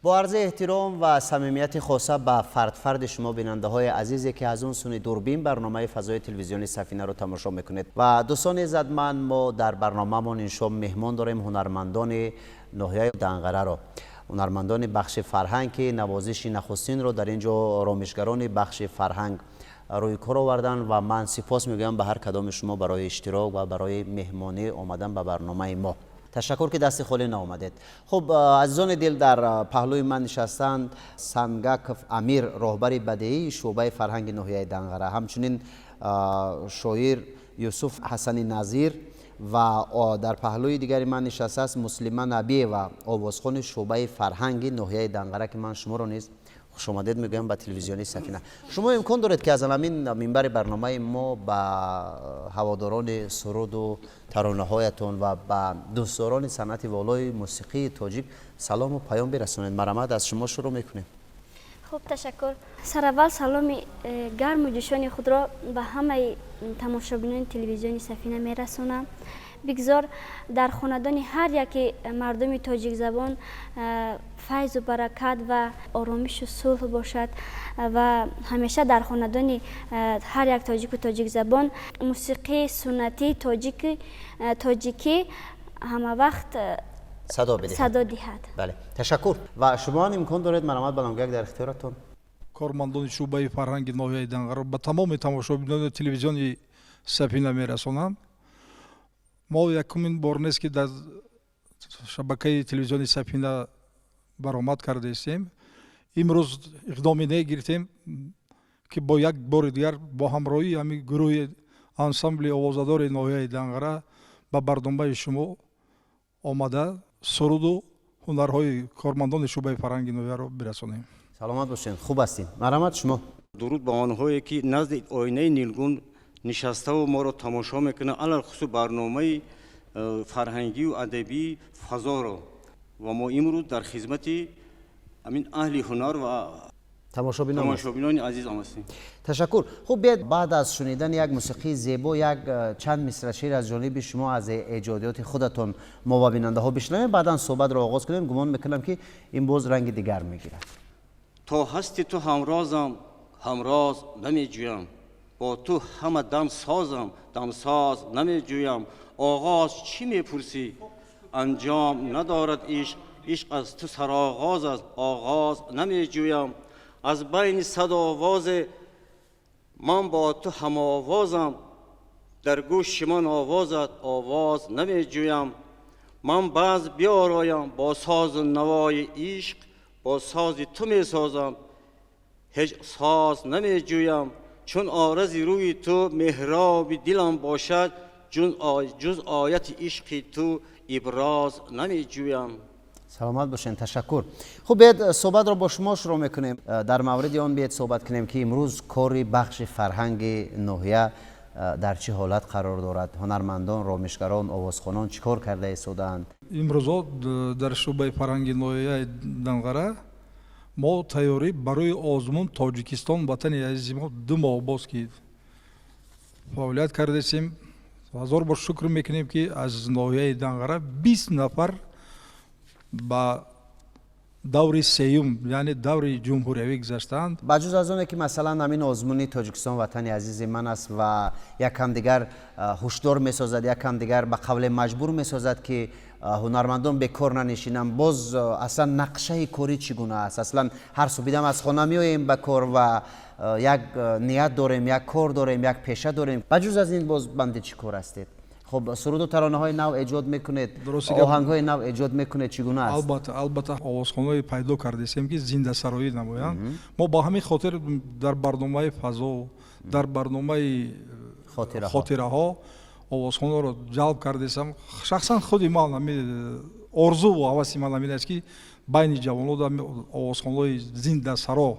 Бо арзи эҳтиром ва самимияти хоса ба фардфарди шумо, бинандаҳои азизе, ки аз он суни дурбин барномаи фазои телевизиони Сафинаро тамошо мекунед, ва дӯстони иззатманд, мо дар барномаамон ин шом меҳмон дорем ҳунармандони ноҳияи Данғараро, ҳунармандони бахши фарҳанг, ки навозиши нахустинро дар ин ҷо оромишгарони бахши фарҳанг рӯи кор оварданд. Ва ман сипос мегӯям ба ҳар кадоми шумо барои иштирок ва барои меҳмонӣ омадан ба барномаи мо. Ташаккур, ки дасти холӣ наомадед. Хуб, азизони дил, дар паҳлӯи ман нишастанд Сангаков Амир, роҳбари бадеии шӯъбаи фарҳанги ноҳияи Данғара, ҳамчунин шоир Юсуф Ҳасани Назир ва дар паҳлӯи дигари ман нишастааст Муслима Набиева, овозхони шӯъбаи фарҳанги ноҳияи Данғара, ки ман шуморо низ хушомадед мегӯям ба телевизиони Сафина. Шумо имкон доред, ки аз ҳамин минбари барномаи мо ба ҳаводорони суруду таронаҳоятон ва ба дӯстдорони санъати волои мусиқии тоҷик салому паём бирасонед. Марҳамат, аз шумо шурӯъ мекунем. Хуб, ташаккур. Сараввал саломи гарму ҷӯшони худро ба ҳамаи тамошобинони телевизиони Сафина мерасонам. Бигзор дар хонадони ҳар яке мардуми тоҷикзабон файзу баракат ва оромишу сулҳ бошад ва ҳамеша дар хонадони ҳар як тоҷику тоҷикзабон мусиқии суннатии тоҷикӣ ҳамавақт садо бидиҳад. Садо диҳад. Бале, ташаккур. Ва шумо ҳам имкон доред, марҳамат, баландгӯяк дар ихтиёратон. Кормандони шӯъбаи фарҳанги ноҳияи Данғаро ба тамоми тамошобинони телевизиони Сафина мерасонам: мо якумин бор нест, ки дар шабакаи телевизиони Сафина баромад кардаистем. Имрӯз иқдоми не гирифтем, ки бо як бори дигар бо ҳамроҳии ҳамин гурӯҳи ансамбли овозадори ноҳияи Данғара ба барномаи шумо омада, суруду ҳунарҳои кормандони шӯъбаи фарҳанги ноҳияро бирасонем. Саломат бошед, хуб ҳастем. Марҳамат, шумо. Дуруд ба онҳое, ки назди оинаи нилгун нишаставу моро тамошо мекунанд, алалхусус барномаи фарҳангию адабии Фазоро. Ва мо имрӯз дар хизмати ҳамин аҳли ҳунар ва тамошобинон. Тамошобинони азиз ҳастем. Ташаккур. Хуб, биед, баъд аз шунидани як мусиқии зебо як чанд мисра шеър аз ҷониби шумо, аз эҷодиёти худатон мо ва бинандаҳо бишнавем, баъдан суҳбатро оғоз кунем. Гумон мекунам, ки ин боз ранги дигар мегирад. То ҳасти ту ҳамрозам, ҳамроз намеҷӯям, бо ту ҳама дам созам, дамсоз намеҷӯям. Оғоз чӣ мепурсӣ? Анҷом надорад ишқ, ишқ аз ту сароғоз аст, оғоз намеҷӯям. Аз байни сад овозе ман бо ту ҳамовозам, дар гӯши ман овозат овоз намеҷӯям. Ман баъз биёроям бо созу навои ишқ, бо сози ту месозам, ҳеҷ соз намеҷӯям. Чун орзи рӯи ту меҳроби дилам бошад, ҷуз ояти ишқи ту иброз намеҷӯям. Саломат бошед, ташаккур. Хуб, биед, суҳбатро бо шумо шурӯъ мекунем. Дар мавриди он биед суҳбат кунем, ки имрӯз кори бахши фарҳанги ноҳия дар чӣ ҳолат қарор дорад, ҳунармандон, ромишгарон, овозхонон чӣ кор карда истодаанд? Имрӯзо дар шӯъбаи фарҳанги ноҳияи Данғара мо тайёрӣ барои озмун «Тоҷикистон ватани азизи мо» 2 моҳ боз ки фаъолият кардаистем. Ҳазор бор шукр мекунем, ки аз ноҳияи Данғара 20 нафар ба даври сеюм, яъне даври ҷумҳуриявӣ гузаштаанд. Ба ҷуз аз оне, ки масалан ҳамин озмуни «Тоҷикистон ватани азизи ман» аст ва якам дигар ҳушдор месозад, якам дигар ба қавле маҷбур месозад, ки ҳунармандон бекор нанишинанд, боз аслан нақшаи корӣ чӣ гуна аст? Аслан ҳар субҳидам аз хона меоем ба кор ва як ният дорем, як кор дорем, як пеша дорем. Ба ҷуз аз ин боз банди чӣ кор ҳастед? Хуб, суруду таронаҳои нав эҷод мекунед, оҳангҳои нав эҷод мекунед, чӣ гуна аст? Албатта, албатта, овозхонаҳое пайдо кардастем, ки зиндасароӣ намоянд. Мо ба ҳамин хотир дар барномаи Фазо, дар барномаи Хотираҳо овозхонаро ҷалб кардастам. Шахсан худи ман орзуву ҳаваси ман ҳамин аст, ки байни ҷавонон овозхонаҳои зиндасаро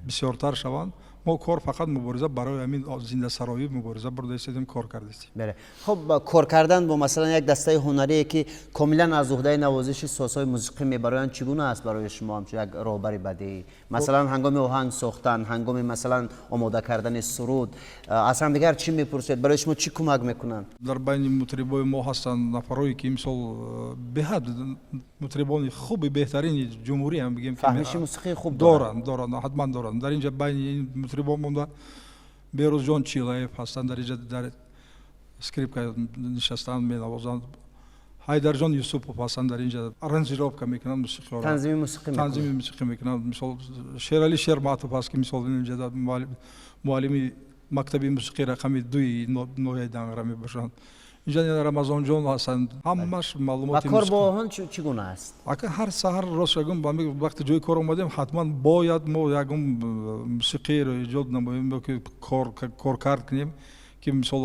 бисёртар шаванд. Мо кор фақат мубориза барои ҳамин зиндасароӣ мубориза бурда истодем, кор кардастем. Бале. Хуб, кор кардан бо масалан як дастаи ҳунарие ки комилан аз уҳдаи навозиши созҳои мусиқӣ мебароянд, чӣ гуна аст барои шумо ҳамчун як роҳбари бадеӣ? Масалан ҳангоми оҳанг сохтан, ҳангоми масалан омода кардани суруд, аз ҳамдигар чӣ мепурсед? Барои шумо чӣ кӯмак мекунанд? Дар байни мутрибои мо ҳастанд нафарое ки имсол беҳад мутрибони хуби беҳтарини ҷумҳурӣ ҳам бигем, фаҳмиши мусиқии хуб доранд, доранд, ҳатман доранд. Дар инҷа байни ин мутрибон монда Берӯзҷон Чилаев ҳастанд, дар инҷа дар скрипка нишастанд, менавозанд. Ҳайдарҷон Юсупов ҳастанд, дар инҷа аранжировка мекунанд мусиқиҳоро, танзими мусиқӣ танзими мусиқӣ мекунанд. Мисол Шерали Шерматов ҳаст ки мисол инҷа муаллими мактаби мусиқии рақами 2 ноҳияи Данғара мебошанд. Инҷа Рамазонҷон ҳастанд, ҳамаш маълумоти ва кор бо оҳан чӣ гуна аст? Ака ҳар саҳар рост ягон вақти ҷои кор омадем, ҳатман бояд мо ягон мусиқиеро эҷод намоем ё ки коркард кунем, ки мисол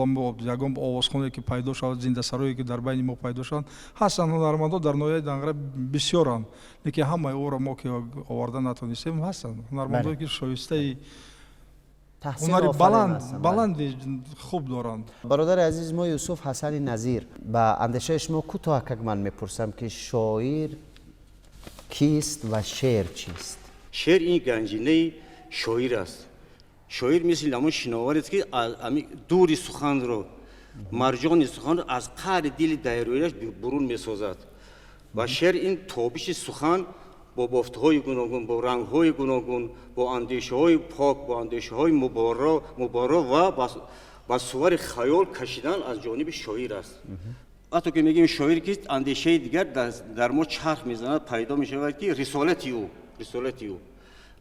ягон овозхоне ки пайдо шавад, зиндасарое ки дар байни мо пайдо шаванд. Ҳастанд ҳунармандо дар ноҳияи Данғара бисёранд, лекин ҳамаи ӯро мо ки оварда натонистем. Ҳастанд ҳунармандое ки шоистаи ҳунари баланди хуб доранд. Бародари азиз мо Юсуф Ҳасани Назир, ба андешаи шумо кӯтоҳ как ман мепурсам ки шоир кист ва шеър чист? Шеър ин ганҷинаи шоир аст. Шоир мисли ҳамон шиноварест ки дури суханро, марҷони суханро аз қаъри дили дайрояш бурун месозад. Ва шеър ин тобиши сухан бо бофтҳои гуногун, бо рангҳои гуногун, бо андешаҳои пок, бо андешаҳои муборро ва ба сувари хаёл кашидан аз ҷониби шоир аст. Вақте ки мегӯем шоир кист, андешаи дигар дар мо чарх мезанад, пайдо мешавад ки рисолати ӯ, рисолати ӯ.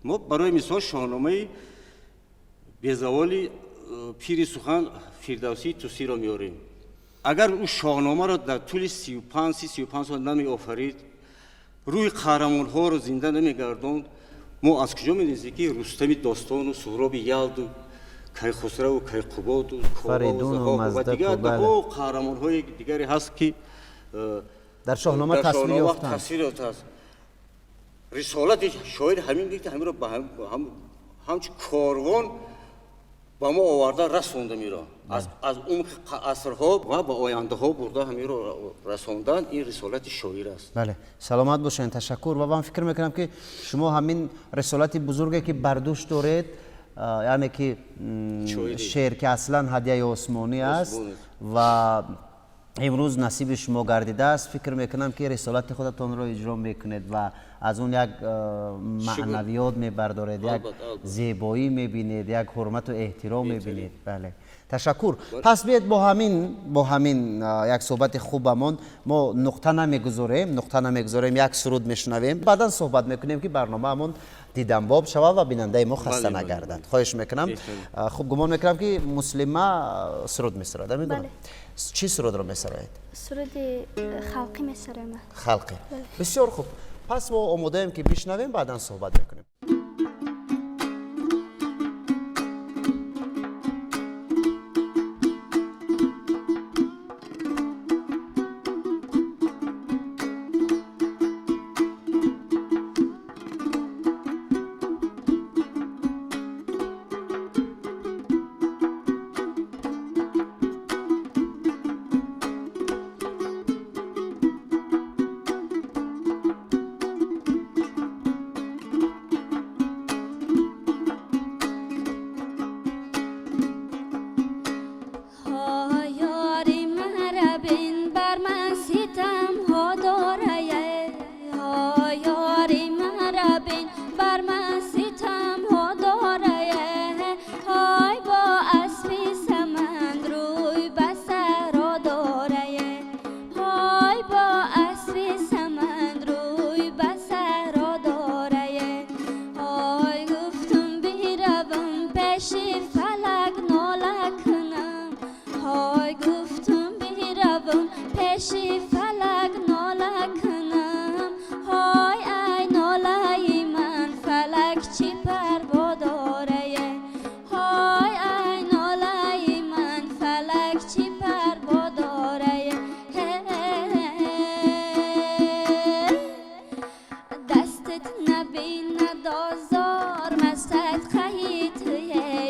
Мо барои мисол шоҳномаи безаволи пири сухан Фирдавсии Тусиро меорем. Агар ӯ шоҳномаро дар тӯли 35 сол намеофарид, рӯи қаҳрамонҳоро зинда намегардонд, мо аз куҷо медонистем ки Рустами достону Суҳроби Ялду Кайхусраву Кайқубоду Фаридуну ва дигар даҳо қаҳрамонҳои дигаре ҳаст ки дар шоҳнома тасвир ёфтааст. Рисолати шоир ҳамин буд ки ҳаминро ҳамчун корвон ба мо оварда расонда меро, аз умқи асрҳо ва ба ояндаҳо бурда ҳаминро расондан, ин рисолати шоир аст. Бале, саломат бошед, ташаккур. Ва ман фикр мекунам ки шумо ҳамин рисолати бузурге ки бар дӯш доред, яъне ки шеър ки аслан ҳадияи осмонӣ аст ва имрӯз насиби шумо гардидааст, фикр мекунам ки рисолати худатонро иҷро мекунед ва аз он як маънавиёт мебардоред, як зебоӣ мебинед, як ҳурмату эҳтиром мебинед. Бале, ташаккур. Пас биед бо ҳамин як суҳбати хубамон мо нуқта намегузорем, як суруд мешунавем, баъдан суҳбат мекунем ки барномаамон диданбоб шавад ва бинандаи мо хаста нагардад. Хоҳиш мекунам. Хуб, гумон мекунам ки Муслима суруд месарояд, медонам. Чӣ сурудро месароед? Суруди халқӣ месароям. Халқӣ. Бисёр хуб. Пас мо омодаем ки бишнавем, баъдан суҳбат мекунем. دستت نبیند آزار مستت خیی تویه.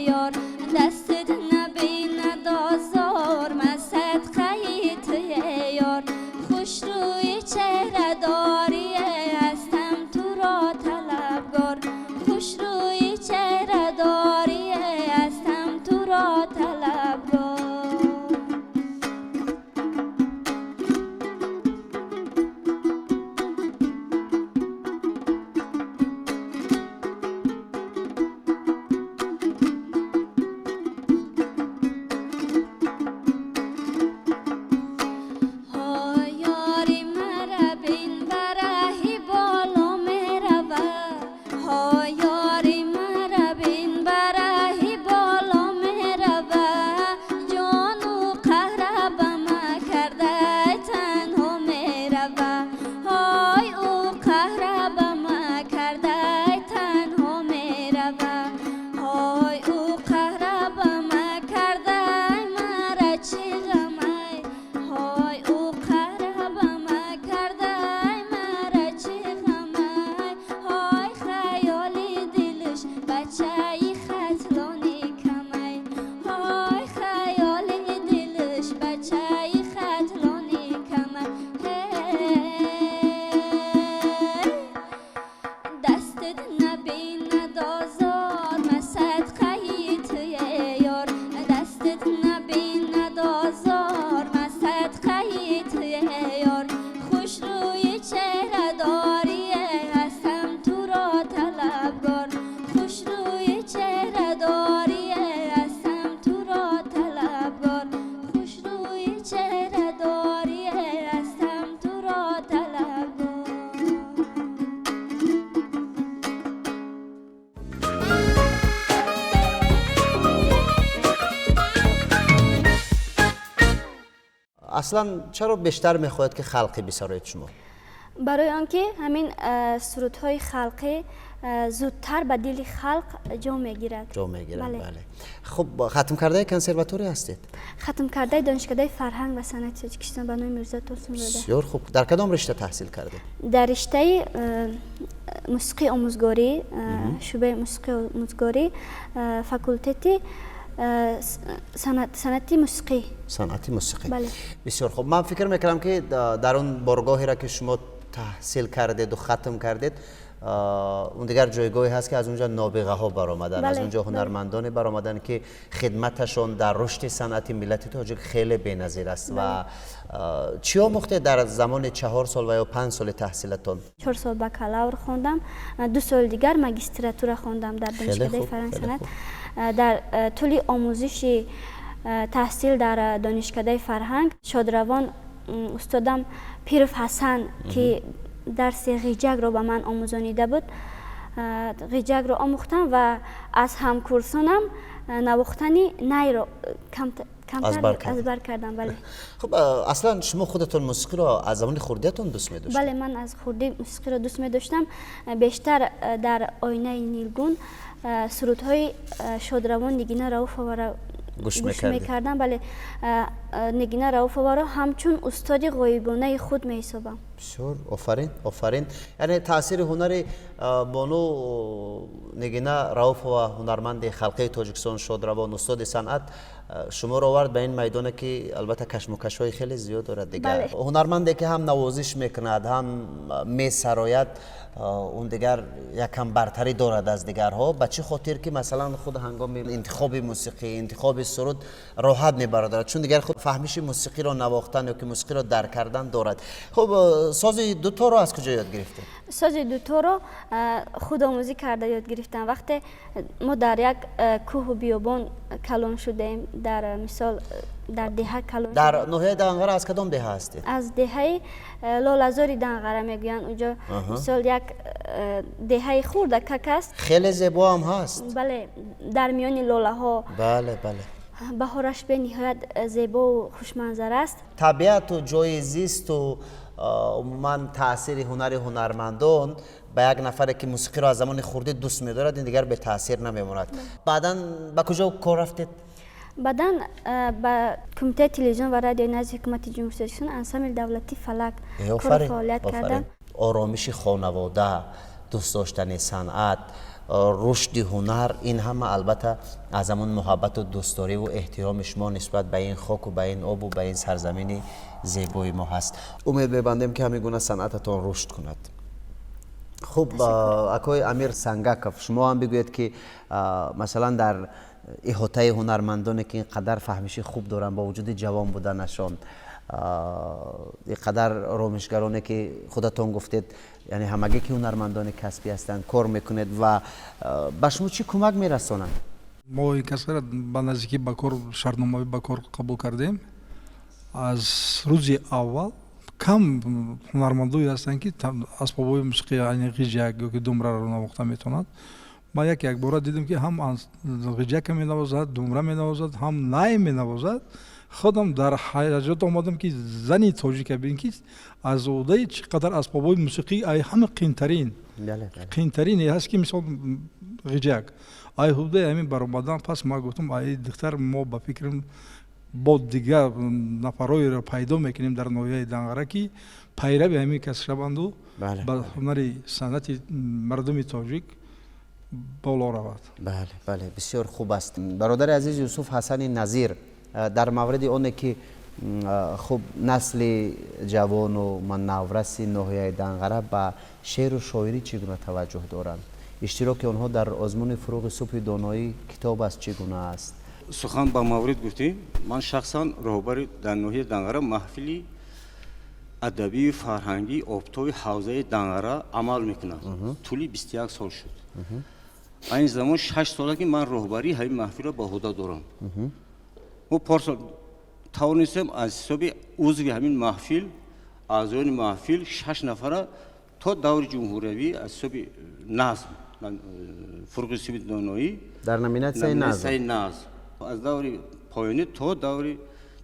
Аслан чаро бештар мехоҳед, ки халқӣ бисароед шумо? Барои он ки ҳамин сурудҳои халқӣ зудтар ба дили халқ ҷо мегирад. Ҷо мегирад, бале. Хуб, хатмкардаи консерватория ҳастед? Хатмкардаи Донишкадаи фарҳанг ва санъати Тоҷикистон ба номи Мирзо Турсунзода. Бисёр хуб. Дар кадом ришта таҳсил кардед? Дар риштаи мусиқии омӯзгорӣ, шӯъбаи мусиқии омӯзгорӣ, факултети санъати мусиқӣ. Санъати мусиқӣ, бисёр хуб. Ман фикр мекунам, ки дар он боргоҳеро, ки шумо таҳсил кардеду хатм кардед, он дигар ҷойгоҳе ҳаст, ки аз онҷо нобиғаҳо баромаданд, аз онҷо ҳунармандоне баромаданд, ки хидматашон дар рушди санъати миллати тоҷик хеле беназир аст. Ва чӣ омӯхтед дар замони 4 сол ва ё 5 соли таҳсилатон? 4 сол бакалавр хондам, 2 соли дигар магистратура хондам дар Донишкадаи фарҳанг санъат. Дар тӯли омӯзиши таҳсил дар Донишкадаи фарҳанг шодравон устодам Пиров Ҳасан, ки дарси ғиҷакро ба ман омӯзонида буд, ғиҷакро омӯхтам ва аз ҳамкурсонам навохтани найро камтар аз бар кардам, бале. Хуб, аслан шумо худатон мусиқиро аз замони хурдиятон дӯст медоштед? Бале, ман аз хурдӣ мусиқиро дӯст медоштам. Бештар дар оинаи нилгун сурудҳои шодравон Нигина Рауфоваро гӯш мекардам, бале. Нигина Рауфоваро ҳамчун устоди ғоибонаи худ меҳисобам. Бисёр офарин, офарин. Яъне таъсири ҳунари бону Нигина Рауфова, ҳунарманди халқии Тоҷикистон, шодравон устоди санъат, шуморо овард ба ин майдоне, ки албатта кашмукашҳои хеле зиёд дорад. Дигар ҳунарманде, ки ҳам навозиш мекунад, ҳам месарояд, он дигар якам бартарӣ дорад аз дигарҳо. Ба чӣ хотир ки, масалан, худ ҳангоми интихоби мусиқӣ, интихоби суруд роҳат мебародарад, чун дигар худ фаҳмиши мусиқиро навохтан ё ки мусиқиро дарк кардан дорад. Хуб, сози дуторо аз куҷо ёд гирифтед? Сози дуторо худомӯзӣ карда ёд гирифтам. Вақте мо дар як кӯҳу биёбон калон шудем, дар мисол дар деҳа калон. Дар ноҳияи Данғара аз кадом деҳа ҳастед? Аз деҳаи Лолазори Данғара мегӯянд. Уҷо мисол як деҳаи хурдакак аст. Хеле зебо ҳам ҳаст. Бале, дар миёни лолаҳо. Бале, бале. Баҳораш бениҳоят зебову хушманзара аст. Табиату ҷои зисту умуман таъсири ҳунари ҳунармандон ба як нафаре, ки мусиқиро аз замони хурдӣ дӯст медорад, ин дигар бетаъсир намемонад. Баъдан ба куҷо кор рафтед? Баъдан ба Кумитаи телевизион ва радиои назди Ҳукумати Ҷумҳурии Тоҷикистон, ансамбли давлатии «Фалак» кору фаъолият кардам. Оромиши хонавода, дӯст доштани санъат, рушди ҳунар, ин ҳама албатта аз ҳамон муҳаббату дӯстдориву эҳтироми шумо нисбат ба ин хоку ба ин обу ба ин сарзамини зебои мо ҳаст. Умед мебандем, ки ҳамин гуна санъататон рушд кунад. Хуб, акои Амир Сангаков, шумо ҳам бигӯед, ки масалан дар иҳотаи ҳунармандоне, ки ин қадар фаҳмиши хуб доранд бо вуҷуди ҷавон буданашон, ин қадар ромишгароне, ки худатон гуфтед, яъне ҳамагӣ ки ҳунармандони касбӣ ҳастанд, кор мекунед ва ба шумо чӣ кӯмак мерасонанд? Мо ин касара ба наздикӣ ба кор, шартномавӣ ба кор қабул кардем. Аз рӯзи аввал кам ҳунармандое ҳастанд, ки асбобҳои мусиқӣ, яъне ғиҷак ёки думраро навохта метавонад. Ман як якбора дидем, ки ҳам ғиҷака менавозад, думра менавозад, ҳам най менавозад. Худам дар ҳаяҷот омадам, ки зани тоҷика бин, ки аз уҳдаи чӣ қадар асбобҳои мусиқӣ, ай ҳама қиинтарин, қиинтарине ҳаст, ки мисол ғиҷак, ай ҳудаи ҳамин баромадан. Пас ман гуфтам, ай духтар, мо ба фикрам бо дигар нафарҳоеро пайдо мекунем дар ноҳияи Данғара, ки пайрави ҳамин кас шаванду ба ҳунари санъати мардуми тоҷик боло равад. Бале, бале, бисёр хуб аст. Бародари азиз Юсуф Ҳасани Назир, дар мавриди оне ки хуб, насли ҷавону навраси ноҳияи Данғара ба шеъру шоирӣ чӣ гуна таваҷҷӯҳ доранд, иштироки онҳо дар озмуни «Фуруғи субҳи доноӣ» китоб аст, чӣ гуна аст? Сухан ба маврид гуфтӣ, ман шахсан роҳбари дар ноҳияи Данғара маҳфили адабию фарҳангии «Обтоби ҳавзаи Данғара» амал мекунад. Тӯли 21 сол шуд. Айни замон 6 сола, ки ман роҳбарии ҳамин маҳфилро ба уҳда дорам. Мо порсол тавонистем аз ҳисоби узви ҳамин маҳфил, аъзоёни маҳфил, шаш нафара то даври ҷумҳуриявӣ аз ҳисоби назм, «Фуруғи субҳи доноӣ» дар номинатсияи назм, аз даври поёнӣ то даври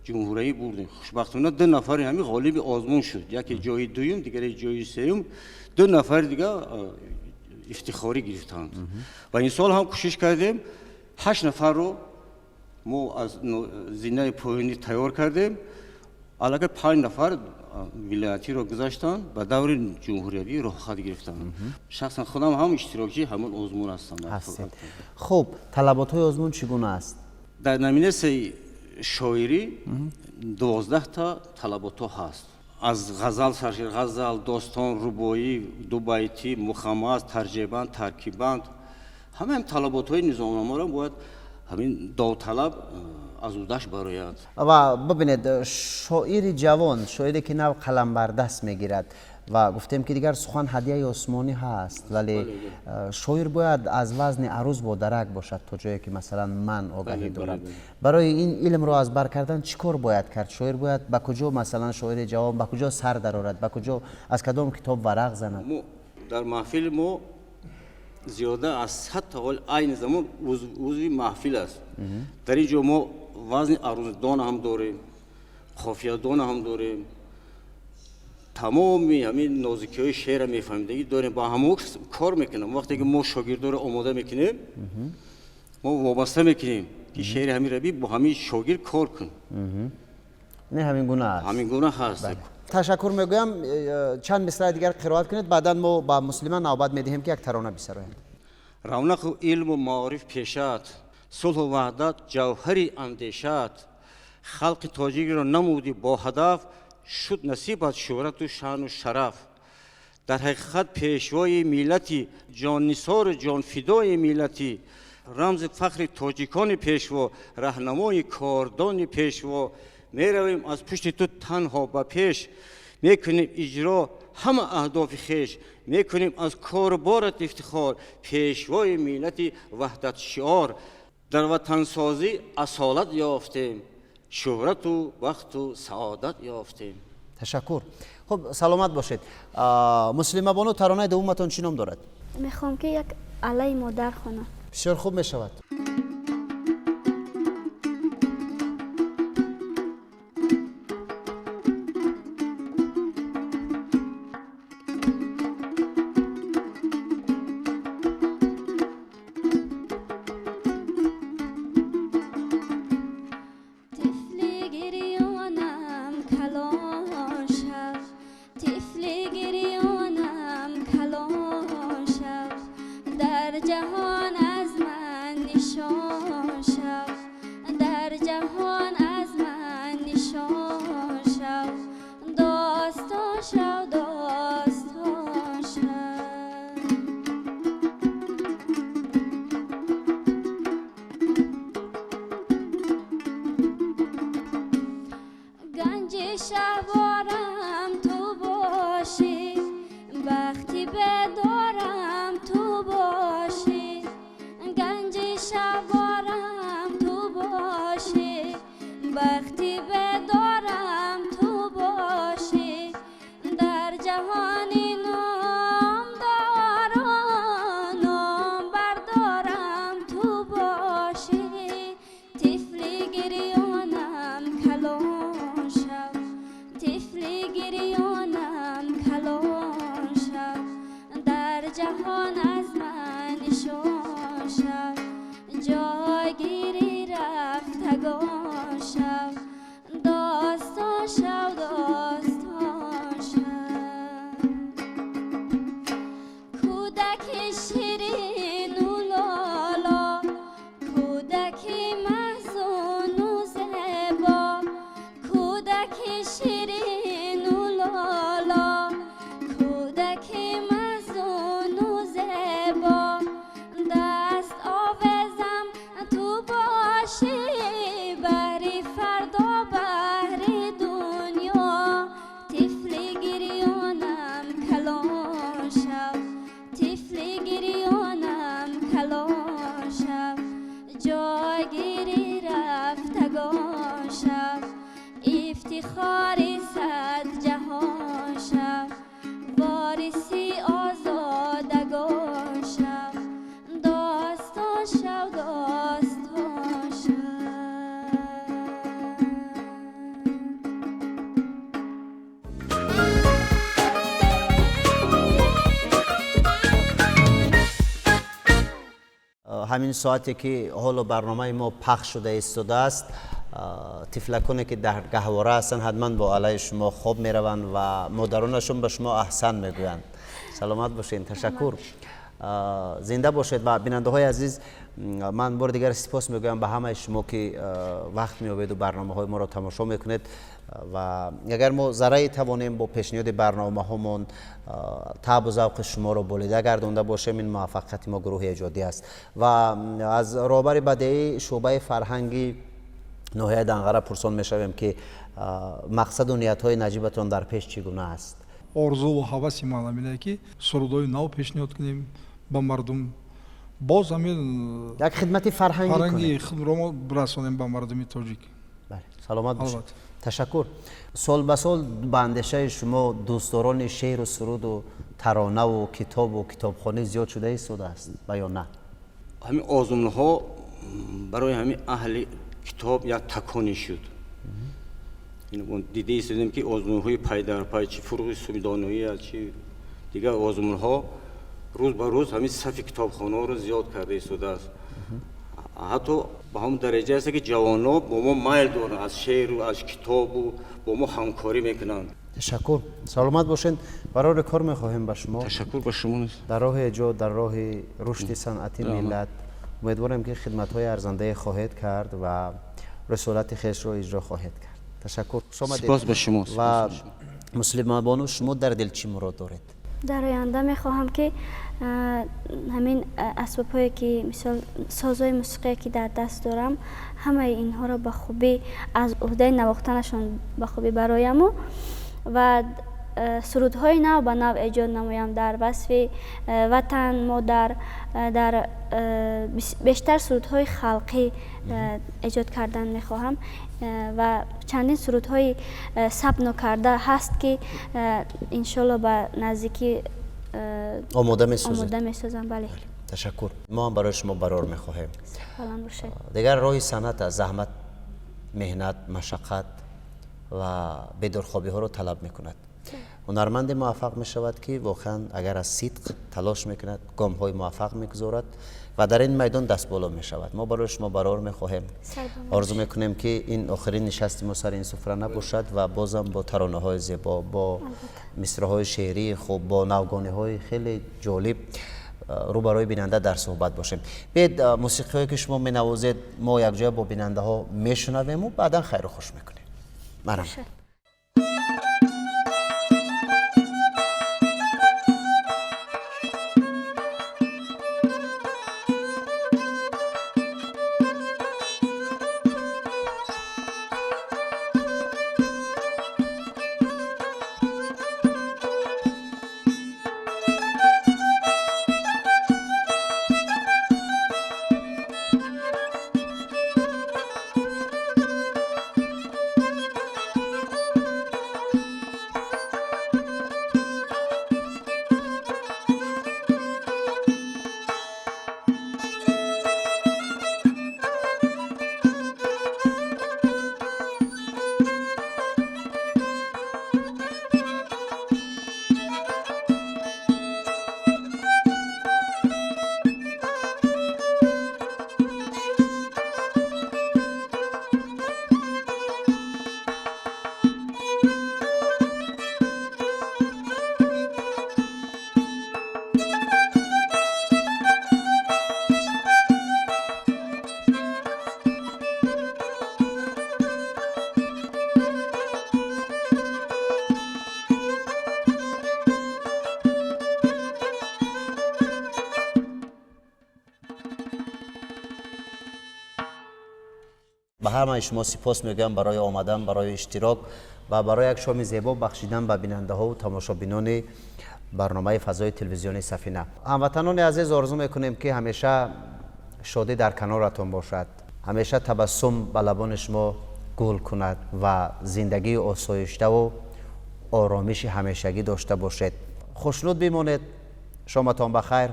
ҷумҳурӣ бурдем. Хушбахтона 2 нафари ҳамин ғолиби озмун шуд. Яке ҷои дуюм, дигаре ҷои сеюм. 2 нафари дига ифтихорӣ гирифтанд. Ва ин сол ҳам кӯшиш кардем, 8 нафарро мо аз зинаи поёнӣ тайёр кардем. Аллакай 5 нафар вилоятиро гузаштанд, ба даври ҷумҳуриявӣ роҳхат гирифтанд. Шахсан худам ҳам иштирокчии ҳамон озмун ҳастам. Хуб, талаботҳои озмун чӣ гуна аст? Дар номинатсияи шоирӣ 12 та талаботҳо ҳаст. Аз ғазал саршир, ғазал, достон, рубоӣ, дубайтӣ, мухаммас, тарҷебанд, таркибанд. Ҳамаи талаботҳои низомномаро бояд ҳамин довталаб аз ӯдаш барояд. Ва бибинед, шоири ҷавон, шоире ки нав қалам бар даст мегирад ва гуфтем ки дигар сухан ҳадияи осмонӣ ҳаст, вале шоир бояд аз вазни аруз бо дарак бошад то ҷое ки масалан ман огаҳӣ дорам. Барои ин илмро аз бар кардан чӣ кор бояд кард? Шоир бояд ба куҷо, масалан шоири ҷавон ба куҷо сар дарорад, ба куҷо, аз кадом китоб варақ занад? Дар маҳфили мо зиёда аз 100 та ҳол айни замон узви маҳфил аст. Дар ин ҷо мо вазни аруздон ҳам дорем, қофиядон ҳам дорем, тамоми ҳамин нозикиҳои шеъра мефаҳмидагӣ дорем, ба ҳамон кор мекунем. Вақте ки мо шогирдоро омода мекунем, мо вобаста мекунем ки шеъри ҳамин раби бо ҳамин шогирд кор кун. Не, ҳамин гуна аст. Ҳамин гуна ҳаст. Ташаккур мегӯям. Чанд мисраи дигар қироат кунед, баъдан мо ба муслима навбат медиҳем ки як тарона бисароянд. Равнақу илму маориф пешат, сулҳу ваҳдат ҷавҳари андешат, халқи тоҷикро намудӣ бо ҳадаф, шуд насибат шӯҳрату шаъну шараф. Дар ҳақиқат пешвои миллати, ҷоннисору ҷонфидои миллати, рамзи фахри тоҷикони пешво, раҳнамои кордони пешво, меравем аз пушти ту танҳо ба пеш, мекунем иҷро ҳама аҳдофи хеш, мекунем аз корборат ифтихор, пешвои миллати ваҳдатшиор. Дар ватансозӣ асолат ёфтем, шӯҳрату бахту саодат ёфтем. Ташаккур. Хуб, саломат бошед. Муслима бону, таронаи дуввуматон чӣ ном дорад? Мехоҳам ки як алайи модар хонам. Бисёр хуб мешавад. شیرین و لالا، کودک محزون و زیبا. Ҳамин соате ки ҳоло барномаи мо пахш шуда истодааст, тифлаконе ки дар гаҳвора ҳастанд, ҳатман бо алайи шумо хоб мераванд ва модаронашон ба шумо аҳсан мегӯянд. Саломат бошед, ташаккур, зинда бошед. Ва бинандаҳои азиз, ман бори дигар сипос мегӯям ба ҳамаи шумо, ки вақт меёбеду барномаҳои моро тамошо мекунед. Ва агар мо заррае тавонем бо пешниҳоди барномаҳомон таъбу завқи шуморо болида гардонда бошем, ин муваффақияти мо, гурӯҳи эҷодӣ аст. Ва аз роҳбари бадеии шӯъбаи фарҳанги ноҳияи Данғара пурсон мешавем, ки мақсаду ниятҳои наҷибатон дар пеш чӣ гуна аст. Орзуву ҳаваси ман ҳамине, ки сурудҳои нав пешниҳод кунем ба мардум, боз ҳамин як хидмати фарҳангӣ фарҳанги худро мо бирасонем ба мардуми тоҷик. Саломат бошед, ташаккур. Сол ба сол, ба андешаи шумо, дӯстдорони шеъру суруду таронаву китобу китобхонӣ зиёд шуда истодааст ва ё на? Ҳамин озмунҳо барои ҳамин аҳли китоб як таконе шуд. Дида истодем, ки озмунҳои пайдарпай, чи Фурӯғи субҳи, чи дигар озмунҳо, рӯз ба рӯз ҳамин сафи китобхонаҳоро зиёд карда истодааст. Ҳатто ба ҳамон дараҷа аст, ки ҷавонҳо бо мо майл доранд, аз шеъру аз китобу бо мо ҳамкорӣ мекунанд. Ташаккур, саломат бошед. Барори кор мехоҳем ба шумо. Ташаккур ба шумо. Дар роҳи эҷод, дар роҳи рушди санъати миллат умедворем, ки хидматҳои арзандае хоҳед кард ва рисолати хешро иҷро хоҳед кард. Ташаккур. Сипос ба шумо. Ва Муслимабону, шумо дар дил чӣ мурод доред? Дар оянда мехоҳам, ки ҳамин асбобҳое ки, мисол, созҳои мусиқие ки дар даст дорам, ҳамаи инҳоро ба хубӣ аз уҳдаи навохтанашон ба хубӣ барояму ва сурудҳои нав ба нав эҷод намоям дар васфи ватан, модар, дар бештар сурудҳои халқӣ эҷод кардан мехоҳам. Ва чандин сурудҳои сабт нокарда ҳаст, ки иншолло ба наздикӣ омода месозед. Омода месозам, бале. Ташаккур. Мо ҳам барои шумо барор мехоҳем. Баланд бошед. Дигар роҳи санъат аст, заҳмат, меҳнат, машаққат ва бедорхобиҳоро талаб мекунад. Ҳунарманде муваффақ мешавад, ки воқеан агар аз сидқ талош мекунад, гомҳои муваффақ мегузорад ва дар ин майдон дастболо мешавад. Мо барои шумо барор мехоҳем, орзу мекунем, ки ин охирин нишасти мо сари ин суфра набошад ва бозам бо таронаҳои зебо, бо мисраҳои шеърии хуб, бо навгониҳои хеле ҷолиб рӯ барои бинанда дар суҳбат бошем. Биед, мусиқиҳое ки шумо менавозед, мо якҷоя бо бинандаҳо мешунавему баъдан хайру хуш мекунем. Марҳамат. Ба ҳамаи шумо сипос мегӯям барои омадан, барои иштирок ва барои як шоми зебо бахшидан ба бинандаҳову тамошобинони барномаи фазои телевизиони Сафина. Ҳамватанони азиз, орзу мекунем, ки ҳамеша шодӣ дар каноратон бошад, ҳамеша табассум ба лабони шумо гул кунад ва зиндагии осоиштаву оромиши ҳамешагӣ дошта бошед. Хушнуд бимонед. Шоматон ба хайр,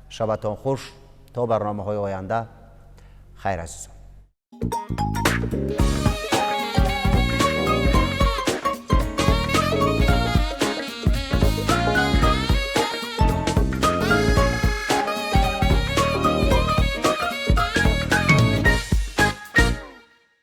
шабатон хуш. То барномаҳои оянда, хайр, азизон.